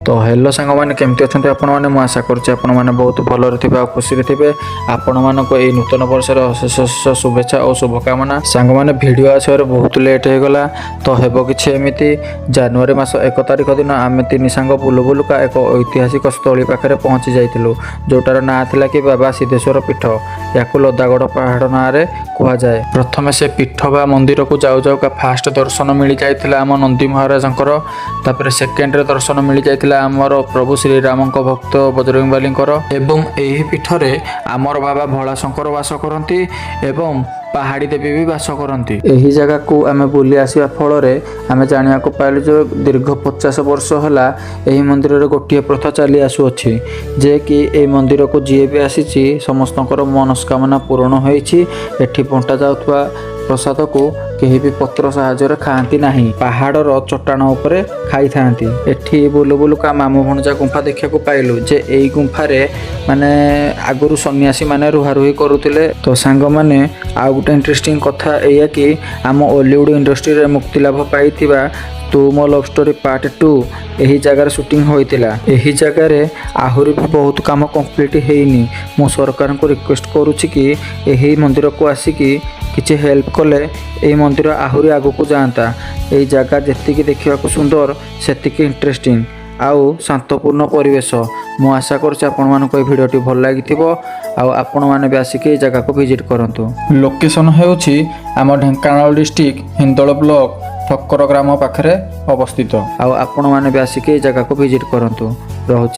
ତ ହ୍ୟାଲୋ ସାଙ୍ଗମାନେ, କେମିତି ଅଛନ୍ତି ଆପଣମାନେ? ମୁଁ ଆଶା କରୁଛି ଆପଣମାନେ ବହୁତ ଭଲରେ ଥିବେ ଆଉ ଖୁସିରେ ଥିବେ। ଆପଣମାନଙ୍କୁ ଏଇ ନୂତନ ବର୍ଷର ଅଶେଷ ଅଶେଷ ଶୁଭେଚ୍ଛା ଓ ଶୁଭକାମନା। ସାଙ୍ଗମାନେ, ଭିଡ଼ିଓ ଆସିବାରେ ବହୁତ ଲେଟ୍ ହେଇଗଲା। ତ ହେବ କିଛି ଏମିତି, ଜାନୁଆରୀ ମାସ 1 ତାରିଖ ଦିନ ଆମେ ତିନି ସାଙ୍ଗ ବୁଲୁ ବୁଲୁକା ଏକ ଐତିହାସିକ ସ୍ଥଳୀ ପାଖରେ ପହଞ୍ଚି ଯାଇଥିଲୁ, ଯେଉଁଟାର ନାଁ ଥିଲା କି ବାବା ସିଦ୍ଧେଶ୍ୱର ପୀଠ। ୟାକୁ ଲଦାଗଡ଼ ପାହାଡ଼ ନାଁରେ କୁହାଯାଏ। ପ୍ରଥମେ ସେ ପୀଠ ବା ମନ୍ଦିରକୁ ଯାଉ ଯାଉକା ଫାଷ୍ଟ ଦର୍ଶନ ମିଳିଯାଇଥିଲା ଆମ ନନ୍ଦୀ ମହାରାଜଙ୍କର। ତାପରେ ସେକେଣ୍ଡରେ ଦର୍ଶନ ମିଳିଯାଇଥିଲା ଆମର ପ୍ରଭୁ ଶ୍ରୀରାମଙ୍କ ଭକ୍ତ ବଜରଙ୍ଗବାଲିଙ୍କର। ଏବଂ ଏହି ପୀଠରେ ଆମର ବାବା ଭୋଳାଶଙ୍କର ବାସ କରନ୍ତି ଏବଂ ପାହାଡ଼ି ଦେବୀ ବି ବାସ କରନ୍ତି। ଏହି ଜାଗାକୁ ଆମେ ବୁଲି ଆସିବା ଫଳରେ ଆମେ ଜାଣିବାକୁ ପାଇଲୁ ଯେ ଦୀର୍ଘ 50 ବର୍ଷ ହେଲା ଏହି ମନ୍ଦିରରେ ଗୋଟିଏ ପ୍ରଥା ଚାଲି ଆସୁଅଛି ଯେ କି ଏହି ମନ୍ଦିରକୁ ଯିଏ ବି ଆସିଛି, ସମସ୍ତଙ୍କର ମନସ୍କାମନା ପୂରଣ ହୋଇଛି। ଏଠି ବଣ୍ଟା ଯାଉଥିବା ପ୍ରସାଦକୁ କେହି ବି ପତ୍ର ସାହାଯ୍ୟରେ ଖାଆନ୍ତି ନାହିଁ, ପାହାଡ଼ର ଚଟାଣ ଉପରେ ଖାଇଥାନ୍ତି। ଏଠି ବୁଲୁ ବୁଲୁକା ମାମୁଁ ଭଣଜା ଗୁମ୍ଫା ଦେଖିବାକୁ ପାଇଲୁ ଯେ ଏଇ ଗୁମ୍ଫାରେ ମାନେ ଆଗରୁ ସନ୍ନ୍ୟାସୀ ମାନେ ରୁହାରୁହି କରୁଥିଲେ। ତ ସାଙ୍ଗମାନେ, ଆଉ ଗୋଟେ ଇଣ୍ଟରେଷ୍ଟିଂ କଥା ଏଇଆ କି ଆମ ଓଲିଉଡ଼ ଇଣ୍ଡଷ୍ଟ୍ରିରେ ମୁକ୍ତିଲାଭ ପାଇଥିବା ତୁ ମୋ ଲଭ୍ ଷ୍ଟୋରି ପାର୍ଟ 2 ଏହି ଜାଗାରେ ସୁଟିଂ ହୋଇଥିଲା। ଏହି ଜାଗାରେ ଆହୁରି ବି ବହୁତ କାମ କମ୍ପ୍ଲିଟ୍ ହେଇନି। ମୁଁ ସରକାରଙ୍କୁ ରିକ୍ୱେଷ୍ଟ କରୁଛି କି ଏହି ମନ୍ଦିରକୁ ଆସିକି କିଛି ହେଲ୍ପ କଲେ ଏହି ମନ୍ଦିର ଆହୁରି ଆଗକୁ ଯାଆନ୍ତା। ଏହି ଜାଗା ଯେତିକି ଦେଖିବାକୁ ସୁନ୍ଦର, ସେତିକି ଇଣ୍ଟରେଷ୍ଟିଂ ଆଉ ଶାନ୍ତପୂର୍ଣ୍ଣ ପରିବେଶ। ମୁଁ ଆଶା କରୁଛି ଆପଣମାନଙ୍କୁ ଏହି ଭିଡ଼ିଓଟି ଭଲ ଲାଗିଥିବ ଆଉ ଆପଣମାନେ ବି ଆସିକି ଏହି ଜାଗାକୁ ଭିଜିଟ୍ କରନ୍ତୁ। ଲୋକେସନ୍ ହେଉଛି ଆମ ଢେଙ୍କାନାଳ ଡିଷ୍ଟ୍ରିକ୍ଟ ହିନ୍ଦୋଳ ବ୍ଲକ ଠକ୍କର ଗ୍ରାମ ପାଖରେ ଅବସ୍ଥିତ। ଆଉ ଆପଣମାନେ ବି ଆସିକି ଏହି ଜାଗାକୁ ଭିଜିଟ୍ କରନ୍ତୁ। ରହୁଛି।